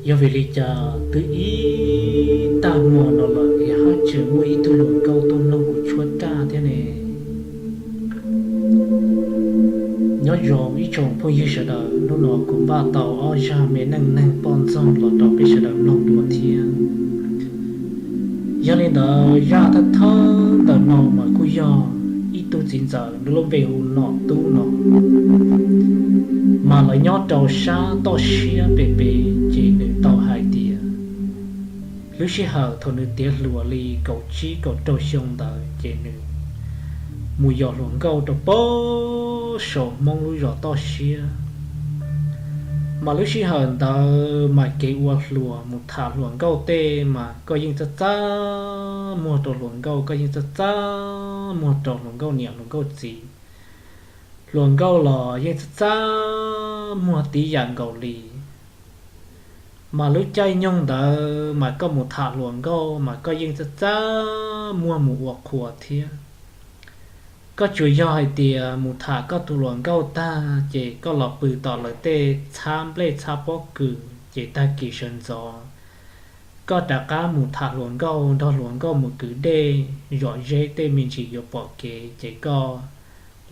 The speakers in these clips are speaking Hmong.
Yog vim li cas twb ib tag hmo no lawm es haj tseem muaj ib tug hluas nkauj tuaj mloog kuv tshuab raj thiab ne? Nyob zoo ib tsoom phooj ywg sawv daws, hnub no kuv npaj tau ob zaj me neej neeg poj ntxoog los rau peb sawv daws mloog dua thiab. Yog li ntawd, zaj thawj thawj ntawm no mas kuj yog ib tug txiv ntxawm, nws lub npe hu Nom Tub no, mas lawv nyob rau sab toj siab pem pem, ces nws tau hais tias lub sij hawm thaum nws tiav hluas li kaum tsib kaum rau xyoo ntawd ces nws mus yos hluas nkauj rau pab saum Hmoob lub zos toj siab. Mas lub sij hawm ntawd mas kev ua hluas mus tham hluas nkauj tej mas koj yeej txaj txaj muag rau hluas nkauj, koj yeej txaj txaj muag rau hluas nkauj niam hluas nkauj txiv. Hluas nkauj los yeej txaj txaj muag tib yam nkaus li. Mas lub caij nyoog ntawd mas koj mus tham hluas nkauj mas koj yeej txaj txaj muag mus ua qhua thiab. Koj tsuas yog hais tias mus tham koj tus hluas nkauj tag ces koj los pw tom lawv tej txhab nplej txhab pob kws, ces tag kis sawv ntxov koj rov qab mus tham hluas nkauj, nrog hluas nkauj mus kwv dej zom zeb tej me ntsis yuav pom kev ces koj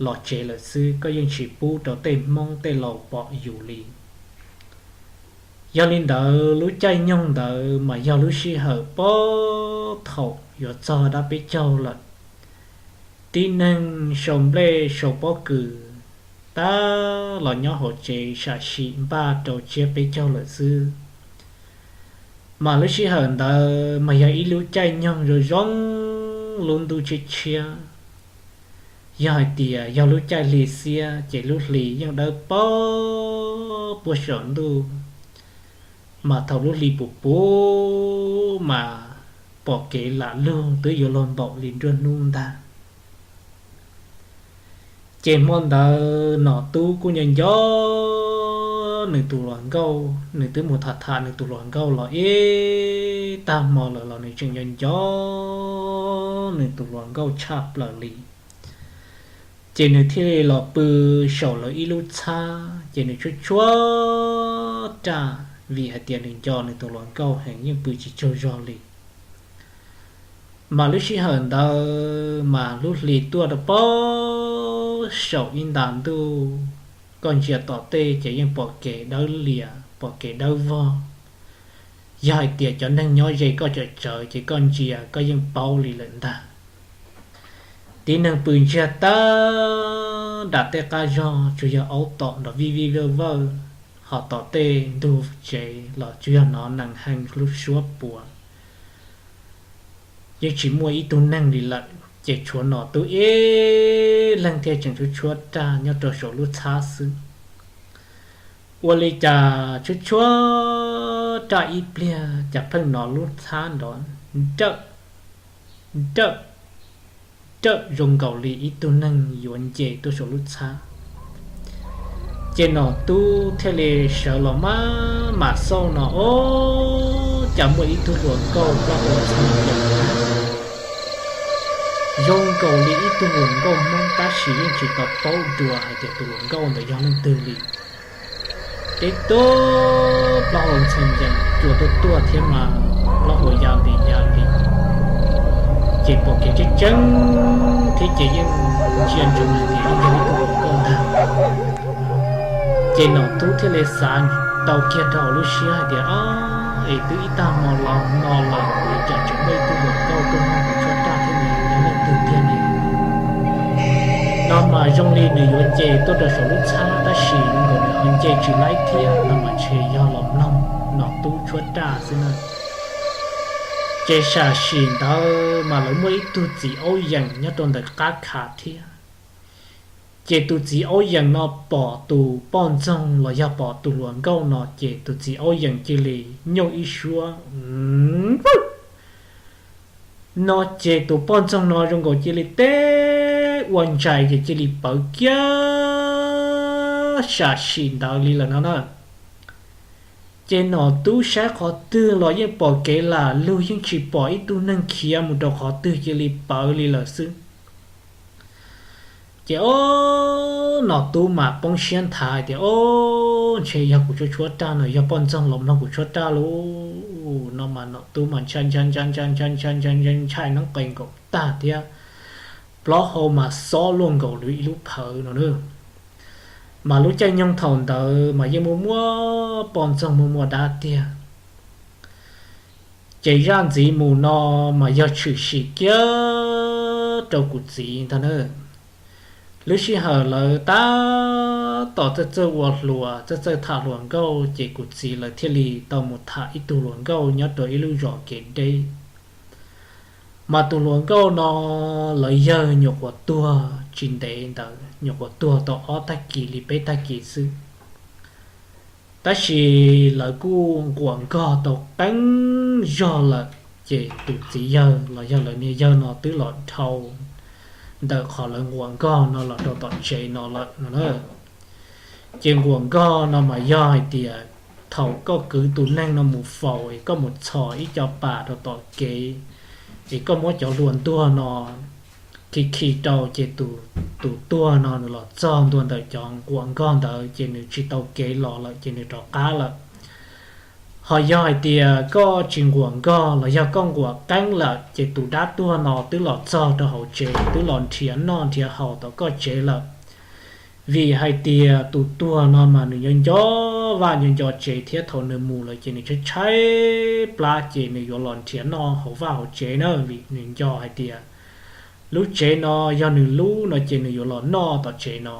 los tsev lawm xwb, koj yeej tsis pub rau tej Hmoob tej laus pom yus li. Yog li ntawd lub caij nyoog ntawd mas yog lub sij hawm puag thaum yuav txog dab peb caug lawm. Tib neeg sau nplej sau pob kws tab los nyob hauv tsev sam sim npaj rau tsiab peb caug lawm xwb. Mas lub sij hawm ntawd mas yog ib lub caij nyoog zoo zoo lub ntuj tshiab tshiab. Yog hais tias yog lub caij hli xiab ces lub hli yeej dawb paug puag saum ntuj, mas thaum lub hli puv puv mas pom kev lam lug twb yuav luag npaum li nruab hnub ntag. Ces hmo ntawd Nom Tub kuj nco nco nws tus hluas nkauj, nws twb mus tham tham nws tus hluas nkauj los ib tag hmo lawm los nws tseem nco nco nws tus hluas nkauj tshaj plaws li. Ces nws thiaj li los pw saum lawv ib lub txhab, ces nws tshuab tshuab raj, vim hais tias nws nco nws tus hluas nkauj heev, yeej pw tsis tsaug zog li. Mas lub sij hawm ntawd mas lub hli tuaj rau pab saum ib nta ntuj, koj ntsia tom tej ces yeej pom kev dawb lias, pom kev dawb vog. Yog hais tias cov neeg nyob ze koj tsawm tsawv ces koj ntsia koj yeej paub li lawm ntag. Tib neeg pw ntsiag tag nram tej qab zog, tsuas yog aub tom nrov vij vij vawj vawj, ho tom tej ntug tsev los tsuas yog hnov nees hee lub suab puav. Yeej tsis muaj ib tug neeg li lawm, ces tshuav Nom Tub ib leeg thiaj tseem tshuab tshuab raj nyob rau saum lub txhab xwb. Ua li cas tshuab tshuab raj ib pliag cas pheej hnov lub txhab nrov nrawm nrawm nrawm zoo nkaus li ib tug neeg yuav nce tuaj saum lub txhab. Ces Nom Tub thiaj li sawv los maj mam xauj no, o, cas muaj ib tug hluas nkauj plaub hau txheej zoo nkaus li ib tug hluas nkauj Hmoob, tab sis yeej tsis tau paub dua hais tias tus hluas nkauj ntawd yog leej twg li. Teb tub plaub hau ntxhee yees cua tuaj tuaj thiab mas plaub hau ya li ya li, ces pom kev tseeb tseeb thiab ces yeej ntsia ntsoov hais tias yeej yog ib tug hluas nkauj ntag. Ces Nom Tub thiaj li xav tau kiag rau hauv lub siab hais tias, o, es twb ib tag hmo los no lawm es cas tseem muaj ib tug hluas nkauj tuaj nrog kuv tshuab raj thiab ne, yog leej twg tiag ne? No mas zoo li nws yuav nce tuaj rau saum lub txhab tab sis nkaus nws ho nce tsis laib thiab, no mas ntshe yog los mloog Nom Tub tshuab raj xwb na. Ces sam sim ntawd mas lawv muaj ib tug txiv aub yees nyob rau ntawm qab khav thiab. Ces tus txiv aub yees no pom tus poj ntxoog los yog pom tus hluas nkauj no, ces tus txiv aub yees cia li nyooj ib suab no, ces tus poj ntxoog no zoo nkaus cia li teb ua ntsais ces cia li pawv kiag sam sim ntawd li lawm no na. Ces Nom Tub saib qhov twg los yeej pom kev lam lug, yeej tsis pom ib tug neeg khiav mus rau qhov twg, cia li pawv li lawm xwb. Ces o, Nom Tub mas poob siab nthav hais tias, o, Ntshe yog kuv tshuab tshuab raj no, yog poj ntxoog los mloog kuv tshuab raj lauj no mas nom tub mas ntshai ntshai ntshai ntshai ntshai ntshai ntshai ntshai ntshai noob qes nkaus tag thiab plaub hau mas xob luaj nkaus li ib lub phawv no na. Mas lub caij nyoog thaum ntawd mas yeej muaj muaj poj ntxoog muaj muaj dab tiag. Ces zaj ntxiv mus no mas yog tshwm sim kiag rau kuv txiv ntag na. Lub sij hawm lawv tab tom txawj txawj ua hluas, txawj txawj tham hluas nkauj, ces kuv txiv lawv thiaj li tau mus tham ib tug hluas nkauj nyob rau ib lub zos kev deb. Mas tus hluas nkauj no lawv yawg nyuam qhuav tuag tsis ntev ntawd, nyuam qhuav tuag tau ob tag kis li peb tag kis xwb. Tab sis lawv kuj nquam nkog tau qeeb zog lawm, ces tus txiv yawg los yog lawv niag yawg no twb los dhau ntawm qhov lawv nquam nkog no los rau tom tsev no lawm no na. Ces nquam nkog no mas yog hais tias thaum koj kwv tus neeg no mus faus es koj mus txhos ib co pas rau tom kev, es koj muab cov hluas ntuag no khi khi rau ces tus tuag no nws los txog ntua ntawm cov nquam nkog ntawd ces nws tsis tau kev los lawm ces nws rov qab lawm. Ho yog hais tias koj tsis nquam nkog los yog koj nquam qeeb lawm ces tus dab tuag no twb los txog rau hauv tsev, twb los nrhiav noj nrhiav haus tom koj tsev lawm. Vim hais tias tus tuag no mas nws nyob nco vaj nyob nco tsev thiab thaum nws mus lawm ces nws tshaib tshaib plab ces nws yuav los nrhiav noj hauv vaj hauv tsev na, vim nws nco hais tias lub tsev no yog nws lub no ces nws yuav los noj tom tsev no.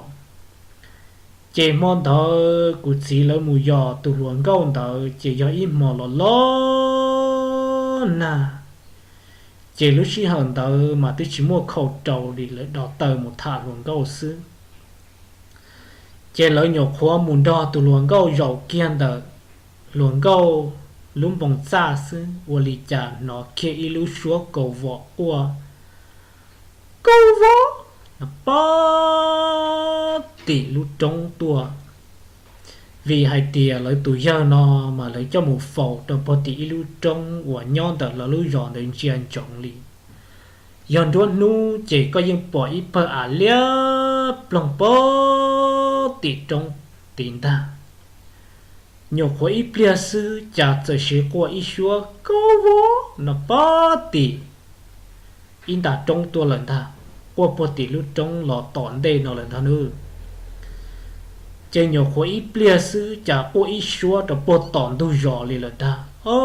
Ces hmo ntawd kuv txiv lawv mus yos tus hluas nkauj ntawd ces yog ib hmo los los nag. Ces lub sij hawm ntawd mas twb tsis muaj khau rau li, lawv do taw mus tham hluas nkauj xwb. Ces lawv nyuam qhuav mus nrog tus hluas nkauj zaum kiag ntawm hluas nkauj lub npoo txaj xwb, ua li cas hnov kiag ib lub suab kaus vom quaj kaus vom no puag tim lub roob tuaj. Vim hais tias lawv tus yawg no mas lawv coj mus faus rau puag tim ib lub roob uas nyob ntawm lawv lub zos ntawd ntsia ntsoov li. Yog nruab hnub ces koj yeej pom ib pawg av liab ploog puag tim roob tid ntag. Nyuam qhuav ib pliag xwb cas txawm sis quaj ib suab kaus vom no puag tim ib nta roob tuaj lawm ntag, quaj puag tim lub roob los tom ntej no lawm ntag nawb. Ces nyuam qhuav ib pliag xwb cas quaj ib suab rau puag tom ntug zos li lawm ntag, o,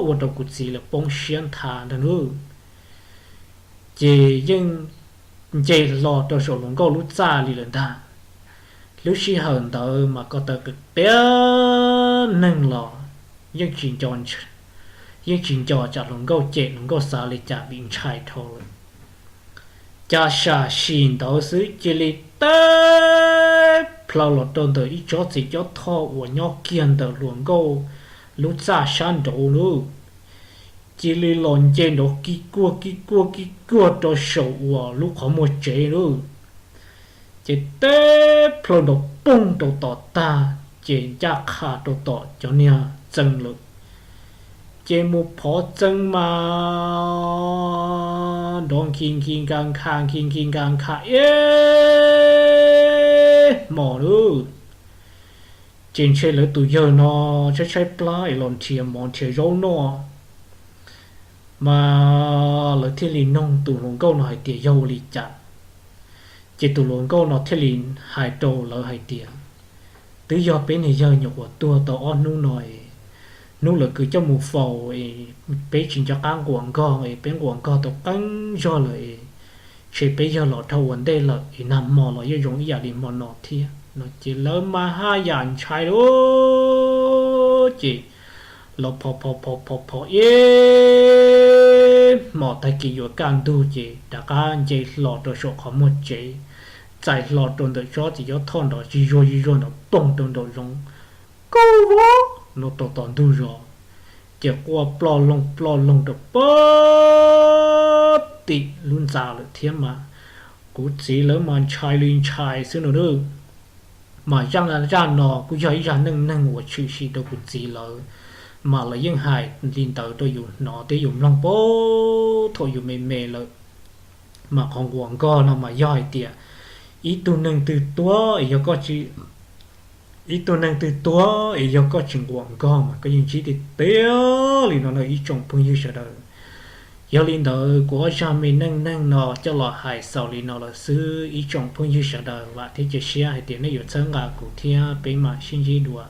ua rau kuv txiv lawv poob siab nthav ntag nawb. Ces yeej nce hlo rau saum hluas nkauj lub txaj li lawm ntag. Lub sij hawm ntawd mas ko taw qias qias neeg los yeej tsis nco tsam hluas nkauj cem hluas nkauj xav li cas vim ntshai dhau lawm. Cas sam sim ntawd xwb cia li teb plhaw los rau ntawm ib tsob txiv cob thoj uas nyob kiag ntawm hluas nkauj lub txaj sab nraud lawm. Cia li los nce nrov kib kuag kib kuag kib kuag rau saum uas lub qhov muag tsev lawm. Ces teb plhaw nrov poog rau tom tag, ces ncaj qha rau tom cov niag txee lawm. Ces mus phov txee mas nrov nkhi nkhi nka nkha nkhi nkhi nka nkha ib hmos lawm. Ces ntshe lawv tus yawg no tshaib tshaib plab es los nrhiav mov nrhiav zaub noj, mas lawv thiaj li noog tus hluas nkauj no hais tias yog ua li cas. Ces tus hluas nkauj no thiaj li hais rau lawv hais tias, twb yog peb niag yawg nyuam qhuav tuag tau ob hnub no es, hnub lawv kwv coj mus faus es peb tsis nco qab nquam nkog es peb nquam nkog tau qeeb zog lawm es, ntshe peb yawg los dhau ua ntej lawm es nag hmo los yeej zoo ib yam li hmo no thiab no ces lawv mas haj yam ntshai lawm. Ces los phov phov phov phov phov ib hmos tag kis yuav kaj ntug ces rov qab nce hlo rau saum qhov muag tsev, txais hlo rau ntawm tsob txiv cob thoj nrov zig zuag zig zuag nrov poog rau nraum zoov, kaub vov no rau tom ntug zos. Ces quaj ploj loog ploj loog rau puag tim lub ntxa lawm thiab mas kuv txiv lawv mas ntshai li ntshai xwb no. Mas zaj no kuj yog ib zaj neej neeg uas tshwm sim rau kuv txiv lawv, mas lawv yeej hais li ntawd rau yus hnov thiab yus mloog puag thaum yus me me lawm. Mas qhov nquam nkog no mas yog hais tias ib tug neeg twg tuag es yog koj tsis Ib tug neeg twg tuag es yog koj tsis nquam nkog mas koj yeej ntsib tiag tiag li no na ib tsoom phooj ywg sawv daws. Yog li ntawd kuv ob zaj me neej neeg no coj los hais xaus li no lawm xwb ib tsoom phooj ywg sawv daws, vam thiab cia siab hais tias nej yuav txhawb nqa kuv thiab peb mam sib ntsib dua